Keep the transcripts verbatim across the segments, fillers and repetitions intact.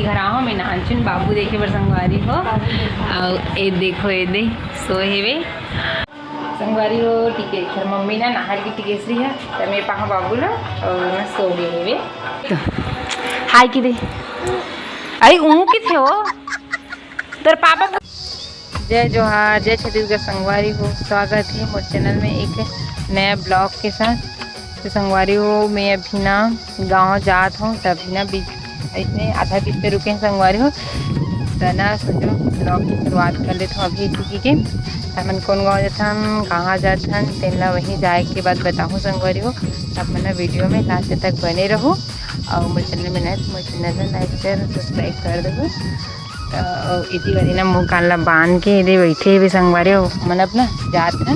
घर आहो, मैं नानचुन बाबू देखे बर संगवारी हो। अउ ए देखो, ए दे सोए हेवे संगवारी हो। टिके-, एखर मम्मी ना नहर के टिकेसरी है, त मैं पाहा बाबू ला अउ मैं सो गे हेवे। तो हाय की दे। अरे ऊँ किथे हो? तोर पापा। जय जोहार, जय छत्तीसगढ़ संगवारी हो, स्वागत है मोर चैनल में एक नया ब्लॉग के साथ। तो संगवारी हो, मैं अभी ना गाँव जात हूँ, तभी ना बीच, इसने आधा बीच पे रुके हैं संगवारी हो। तो ना सोचो ब्लॉग की शुरुआत कर लेते हूँ अभी इसी की के। हमन कौन गाँव जाथन, कहाँ जाथन, तेन ला वहीं जाए के बाद बताहूँ संगवारी हो। आप मन वीडियो में लास्ट तक बने रहो और मोर चैनल में नए तो मोर चैनल ला लाइक, शेयर, सब्सक्राइब कर देबो। तो इति वाली ना मुंह कान ला बांध के एदे बैठे हेवे संगवारी हो, मन अपना जात ना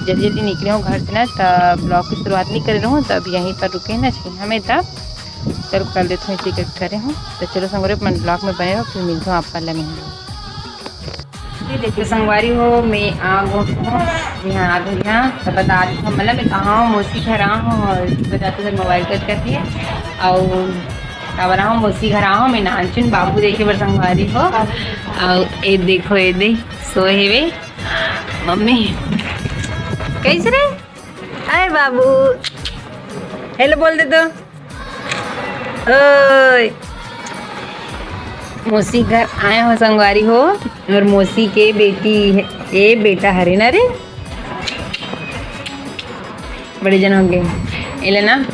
जल्दी जल्दी निकले हो घर से ना, तो ब्लॉग की शुरुआत नहीं करे रहूँ, तो अब यहीं पर रुके ना छीना में, तब चल कर देते हूँ इसी के करे हूँ। तो चलो संगवारी अपन ब्लॉग में बने रहो, फिर मिलते हूँ आप वाला में। तो संगवारी हो, मैं आ गो हूँ यहाँ, आ गो यहाँ तो बता दी हूँ, मतलब मैं कहाँ हूँ, मौसी घर आ हूँ और बताते सर मोबाइल कट कर दिए और काबर आहो, मौसी घर आहो, मैं नानचुन बाबू देखे बर संगवारी हो। अउ ए देखो, ए दे सोए हेवे मम्मी। कैसे रे? अरे बाबू, हेलो बोल दे तो। ओए, मौसी घर आए हो संगवारी हो, और मौसी के बेटी है, ए बेटा हरे ना रे। बड़े जन हो गए। एला ना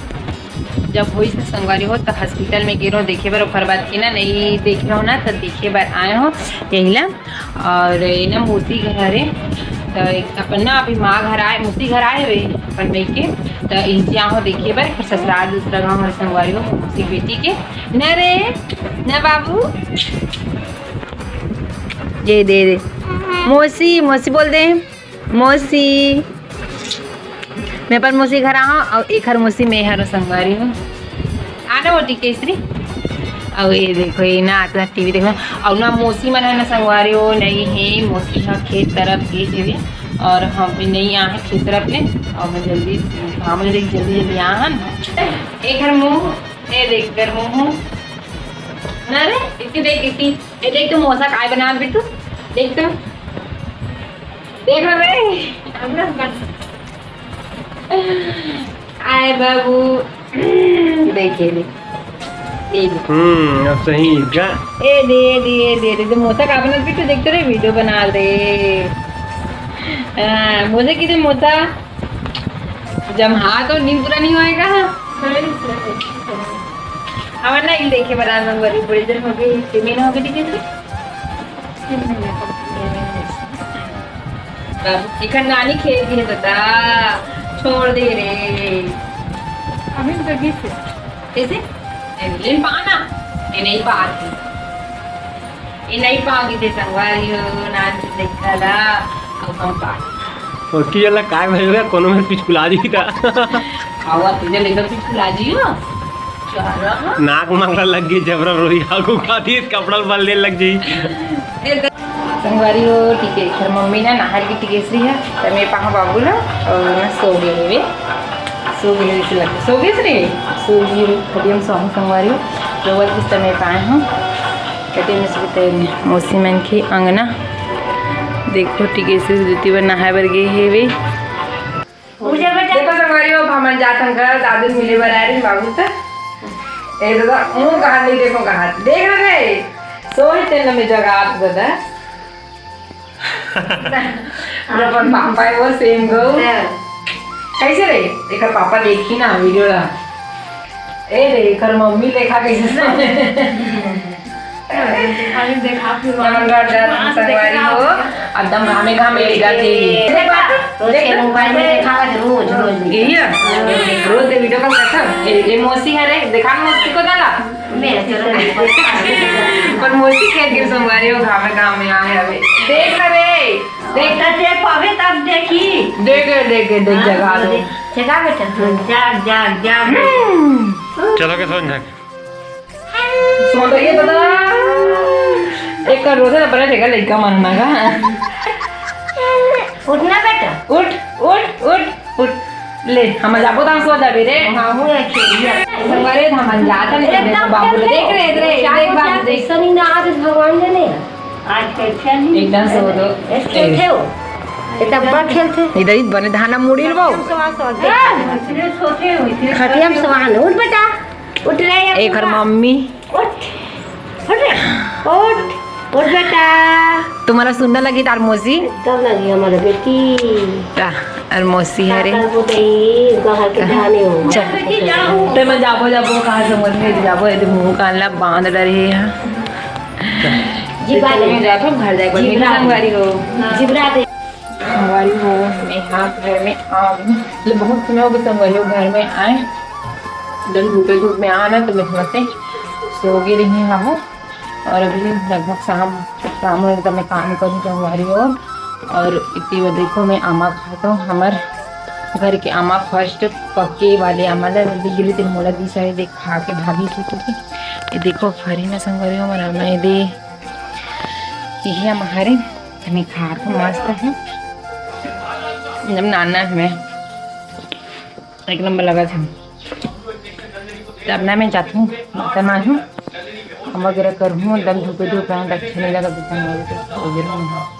जब होइस ना संगवारी हो, त हॉस्पिटल में गे रहो देखे बर, ओकर बाद के ना नहीं देखे रहो ना, त देखे बर आए हो यही ला। और ये ना मौसी घर हरे, त एक अपन ना अभी माँ घर आए, मौसी घर आए हुए अपन मई के, त इनसे आए हो देखे बर। ससुराल दूसरा गाँव हरे संगवारी हो, मौसी बेटी के। न रे, न बाबू, ये दे दे, मौसी, मौसी बोल दे। मौसी, मैं अपन मौसी घर आहा अउ एखर मौसी मैं हरो संगवारी हो। आना वो टिकेसरी। अउ ये देखो, ये ना आता टीवी देखो। अउ ना मौसी मन है ना संगवारी हो, नहीं है, मौसी हा खेत तरफ गे हेवे अउ हम भी नहीं आए खेत तरफ ले। अउ मैं जल्दी, हाँ, मैं जल्दी, जल्दी, जल्दी आए हन। एखर मुंह, ये देख कर मुंह। ना रे, इतनी देख, इतनी, ये देख तो मौसा काय बना बिट्टू, देख तो। देख रहे रे। आए बाबू। देखे दे। ए दे। हम्म, अब सही का? ए दे, ए दे, ए दे, ए दे। तो मौसा का बनत भी तो देखते रहे, वीडियो बना दे। हाँ, मौसा की दे मौसा। जब हाँ तो नींद पूरा नहीं होएगा। हमारे ना इल देखे बना नंबर बड़े जन हो गए, तीन महीने हो गए, ठीक है? बाबू, इखन नानी खेल दिए दादा, छोड़ दे रे। अभी तो गिस है। कैसे? ए, लेन पा ना। ए, नहीं पा आती। ए, नहीं पा गिस है संगवारी हो, नानी देखा ला, अब हम पा। और की जला काय भइल रे, कोनो में पिचकुला दी का? आवा तुझे लेकर पिचकुला जी हो। नाक मांगला लग गई, जबरा रोई आगू खाती, कपड़ा बदले लग गई। संगवारी हो, ठीक है, एखर मम्मी ना नहर की टिकेसरी है, त मैं पाहा बाबू ला, अउ मैं सो गए हेवे, सो गए हेवे, सो गए रे, सो गए हेवे, खटिया में सोहन संगवारी हो, रोवत किस समय पाए हूँ, खटिया में सो गए मौसी मन के अंगना, देखो टिकेसरी दूती बर नहाए बर गए हेवे। पूजा बेटा। देखो संगवारी हो, हमन जात हन घर, दादू मिले बर आए रहिन बाबू से। ए दादा, मुंह कहा नहीं देखो कहा। देख रहे रे, सोच तेल में जगा आप दादा। अपन पापा है वो सेम गो। हाँ। कैसे रे? एकर पापा देखी ना वीडियो ला। ए रे, एकर मम्मी लेखा कैसे सोए? अरे देखा फिर नमन गढ़ जात हन संगवारी हो, एकदम घामे घामे ले जाते हैं। तो देख, उसके मोबाइल में देखावा रोज, रोज। यही है? रोज दे वीडियो कॉल करता। ए, ए मौसी है रे, देखा ना मौसी को दादा। मेरा चलो। पर मौसी खेत गिर संगवारी हो, घामे घामे आए अबे। देख ना रे, देख। तो देख पावे तब देखी। देख, देख, देख, हाँ, जगा दो। जगा बेटा, हाँ, जाग, जाग, जाग। हम्म। चलो के सोन जाग। सो तो ये दादा। एक कर रोजा बड़ा ठेका लइका मानना का। उठना बेटा। उठ, उठ, उठ, उठ। ले, हम जाबो ताम सो जाबे रे। हाँ, हूँ है खेलिया। संगवारी हम जात हन, एकदम बाबू ले देख रे, देख रे, क्या देख बोलता बाबू, है? आज भगवान जाने। आज खेलथे नहीं। एकदम से वो तो एक खेलथे हो। ये तब बड़ खेलथे। इधर ही बने धाना मुड़ी लो। सवा सौ दे। हाँ, इतने छोटे हो, इतने खटिया में छोटे हो। सवान। उठ बेटा, उठ रे। एक हर मम्मी। उठ, उठ रे, उठ, उठ बेटा। तुम्हारा सुनना लगी तार मौसी। एकदम लगी हमारा बेटी। ता, और मौसी हरे। का करबो दई, गहर के धाने हो। चल। ते मैं जाबो, जाबो, कहाँ से मन में जाबो, ये मुंह कान ला बांध डरे है। जिब्रा दे। मैं जात हूँ, घर जाके बाद में जिब्रा दे। संगवारी हो। जिब्रा दे। संगवारी हो, मैं यहाँ घर में आ गई। मतलब बहुत समय हो गया संगवारी हो घर में आए। दिन धूपे धूप में आना तो मैं थोड़ा से सो गई रही हूँ। और अभी लगभग शाम, शाम होने तक मैं काम करूँ संगवारी हो। और इतनी बार देखो मैं आमा खात हूँ, हमार घर के आमा first पके वाले आमा ला गिरी दिन मोला दिस है, देख खा के भाभी से क्योंकि ये देखो फरी ना संगवारी हो हमारा मैं दे यही हम हरे हमें खा तो मस्त है। एकदम नाना है मैं एक नंबर लगा था। तब ना मैं जाती हूँ, माता ना हूँ, हम वगैरह कर हूँ, एकदम धूपे धूप है, अच्छा नहीं लगा दुकान वाले को वगैरह नहीं।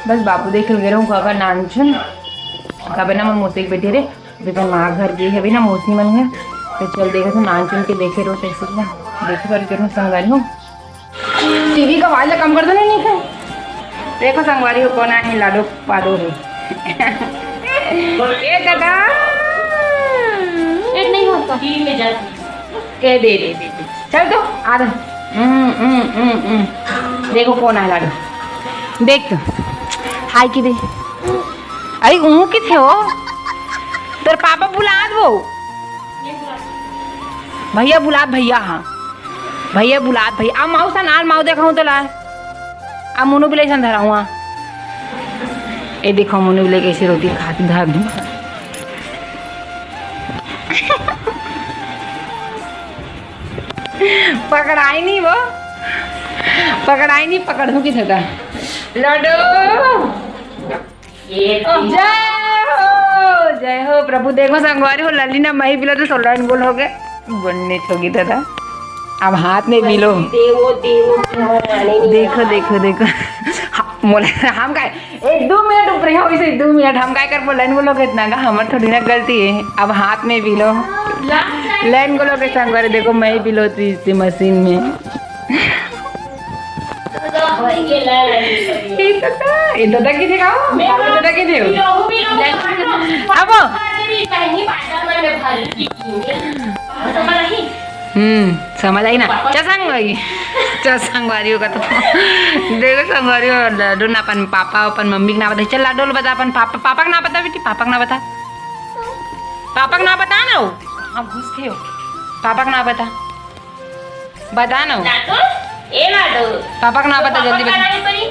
बस बाबू देख लगे रहूँ काका नानचुन काबे ना मन मोते बैठे रे। देखो माँ घर गई है अभी ना मौसी मन घर। तो चल देखा तो नानचुन के देखे रो कैसे ना देखे कर जरूर संगवारी हो। टीवी का आवाज कम कर दो ना नहीं है। देखो संगवारी हो कौन आए लाडो पादो है। ए दादा। पेट नहीं होता। ए दे दे दे दे। चल तो आ रहा। हम्म, हम्म, हम्म, हम्म। देखो कौन आए लाडो। देख तो। हाय की दे। अरे ऊँ किथे हो? तेरे पापा बुला दो। भैया बुला भैया। हाँ भैया बुला भैया। आ माऊ सन आल माऊ देखा हूँ तो ला। आ मुनु बिलाई सन धरा हुआ। ए देखो मुनु बिलाई कैसे रोटी खाती धर दूँ। पकड़ाई नहीं वो। पकड़ाई नहीं पकड़ दूँ किथे का। लड्डू। जय हो जय हो प्रभु। देखो संगवारी हो लली ना मही बिला तो सोलह गोल हो गए। बन्ने छोगी दादा। अब हाथ में बिलो। देवो देवो। देखो देखो देखो। हा, मोला हम काय एक दो मिनट ऊपर हो इसे दो मिनट हम काय कर बोला बोलो कितना का हमर थोड़ी ना गलती है। अब हाथ में बिलो। लाइन गोलो के संगवारी देखो मही बिलो थी इसी मशीन में। ये दादा, ये दादा किथे का हो? ये दादा किथे हो? अब हम्म, समझ आई ना? चल संगवारी। चल संगवारी होगा तो। देखो संगवारी हो लाडो ना अपन पापा अपन मम्मी के ना बता। चल लाडो बता अपन पापा पापा के ना बता बेटी पापा के ना बता। पापा के ना बता ना हो। हाँ घुस के हो। पापा के ना बता। बता ना। लाडो, ए लाडो। पापा का नाम बता जल्दी बता। नाम परी।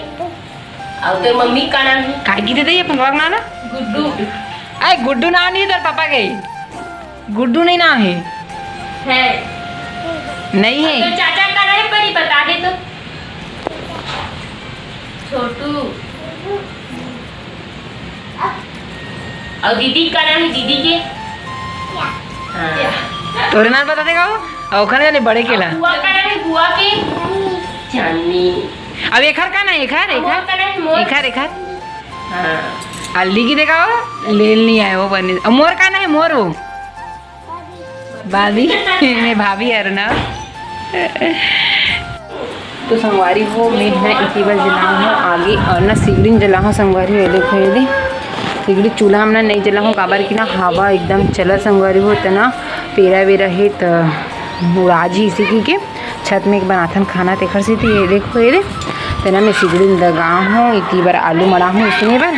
और तेरे मम्मी का नाम है? काय की दे दे अपन पापा का नाम ना? गुड्डू। अरे गुड्डू नाम नहीं तेरे पापा के। गुड्डू नहीं नाम है। है। नहीं है। तो चाचा का नाम परी बता दे तो। छोटू। और दीदी का नाम है दीदी के? हाँ। तोरे नाम बता देगा वो? और ओखर जाने बड़े केला। बुआ का नाम है बुआ के? चांदनी। अब एखर का ना एखर और मोर एखर का नाम है मोर। एखर एखर। हाँ। अल्ली की देखा वो लेल नहीं आए वो बने। और मोर का ना है मोर वो। भाभी मैं भाभी अरुणा। तो संगवारी हो मैं ना इसी बार जला हूँ आगे और ना सिगड़ी जला हूँ संगवारी हो। ये देखो ये दे सिगड़ी चूल्हा हमने नहीं जला हूँ काबर की ना हवा एकदम चला संगवारी हो तना पेरा वेरा है तो उड़ा जी इसी की के छत में एक बनाथन खाना तेखर से तो ये देखो ये दे तना मैं सिगड़ी लगा हूँ इतनी बार आलू मड़ा हूँ इसने बार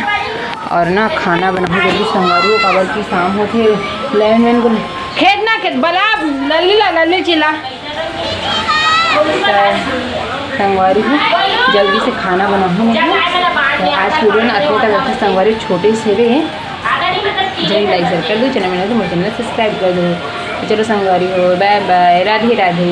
और ना खाना बनाहूँ जल्दी संगवारी हो काबर की शाम होती है। लाइन वाइन को खेत ना खेत बला लल्ली ला लल्ली चिल्ला। संगवारी हो जल्दी से खाना बनाहूँ मैं। तो आज वीडियो ना अतने तक रखा संगवारी छोटे से रे जल्दी लाइक शेयर कर दो चैनल में तो मेरे चैनल सब्सक्राइब कर दो। तो चलो संगवारी हो बाय बाय राधे राधे।